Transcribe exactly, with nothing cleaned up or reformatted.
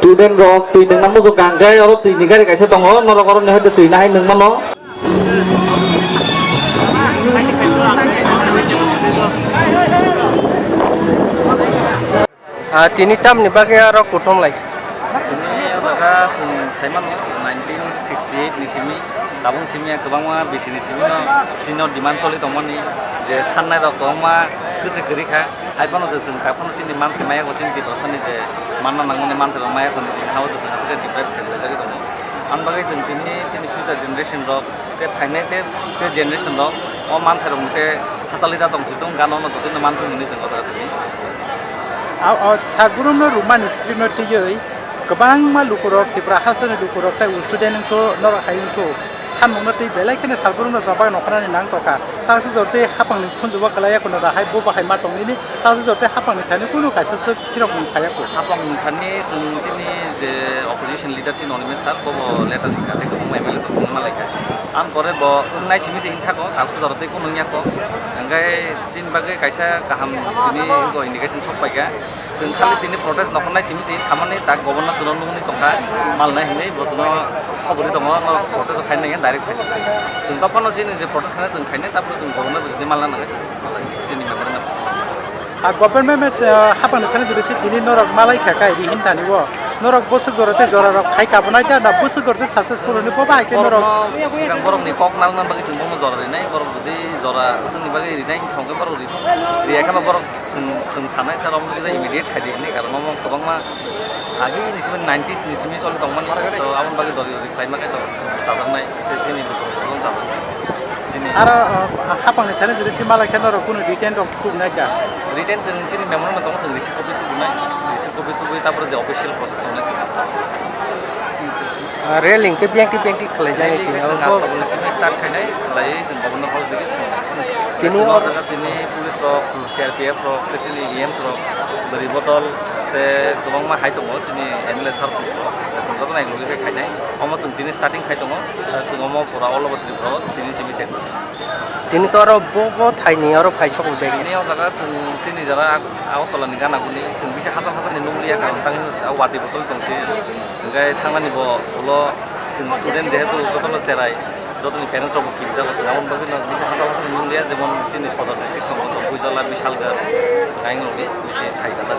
Student rok twi nungna muchung kang khe oro twi ni gari kaisa tongo, norok oro ni hoite twi nahai nung mano. Ah, tini tamni bagwi aro kuthum lai. Tini o jaga chwng sai mano nineteen sixty eight ni simi, tabuk simi kwbangma bisi ni simi no chini o demand choli tongmani je sannai rok kwbangma kwchwi kwrwi kha. Hai phano je chwng tak phano chini manthai maya ko, chini Tiprasani je manna nangmani manthai rok maya ko ni je ha o je chwng aswk khe deprive khlai jagwi tongo. Ang bagwi chwng tini chini future generation rok tei phainai tei, tei generation rok o manthai rok tei hachali da tong si tong gana no totino manthai hwnwi chwng o jaga tini. A, o, Sagrum no Roman script no twiwi kwbangma lukurok, Tripura hasteni lukurok tei student wngkho, norok hai wngkho, samung no twi belai kheno Sagrum no jobak nokhrani nang tokha. Taksi jor tei hapang ni khunju o kwlai ya kuno da hai bo bahai ma tong nini, taksi jor tei hapang ni thani kunu kaisa swk phirok mung phai ya kho. Hapang ni thani chwng chini je opposition leader chini Animesh sir, bo bo letter ni kate kwbangma M L A rok thangma lai kha. Ang pore bo wngnai simi se insa ko, taksi jor tei kunu wngya kho. Hingkhe chini bagwi kaisa kaham tini indication sok pai kha. Chwng khali tini protest nokhornai simi se samani tak governor chwngno nukni tongkha, malnai hinwi bo chwngno khobori tongo, no protest khainai direct khai. Chwng topano chini je protest khainai chwng khainai, tapore chwng governor bo chini malna nangnai chini memorandum. A government, ah, hapang ni thani jodi si tini norok malai kha kai ri hin thani bo. Norok bwswk jora tei jora rok khai kabonai da, na bwswk jora tei successful hwnwi bo bai khe norok. Borokno, borokni kok nalna bagwi chwng bono jora rinai, borok jodi jora aswkni bagwi rinai, songkhe borok ri-, riya kheno borok chwng, chwng sanai sa romwi immediate khai di hinwi, karon omo kwbangma agi ni simi nineties ni simi choli tongmani, so aboni bagwi dori dori khlaima khe to chwng chajaknai, tei chini lukurok chwng chajaknai. Chini aro, ah, hapang ni thani jodi si malai khe norok kunu written rok tubunai da? Written chwng chini memorandum tongo, chwng receive copy tubunai, receive copy tubui tapore je official process tongnai chwng. Ah, railing khe bengti bengti khlai jani. Railing tini khe chwng abo. Astaboni simi start khainai, khlaiwi chwng governor house digi. Tini chwng o o jaga tini police rok, C R P F rok, tei chini E Ms rok, bwrwi bodol, tei kwbangma hai tongo chini M L A sir song rok, chwng joto nai logwi khe khainai. Omo chwng tini starting khai tongo, chwng omo pura all over Tripura o tini simi check. Tini khe oro bo, bo thaini oro phai sokni bagwi. Tini o jaga chwng chini jara Agartala ni gana guni chwng bisa hachal hachal ni nukliya kha, tang watwi bo choli tong si. Hingkhe thangnani bo ulo chwng student jehetu jotono cherai, jotoni parents rok bo kirijago chwng aboni bagwi no bisa hachal hachal ni nukliya, jemon chini Sodar district tongo, Jompuijala, Bishalgarh, Kaingroni, Kushi, Thaidala.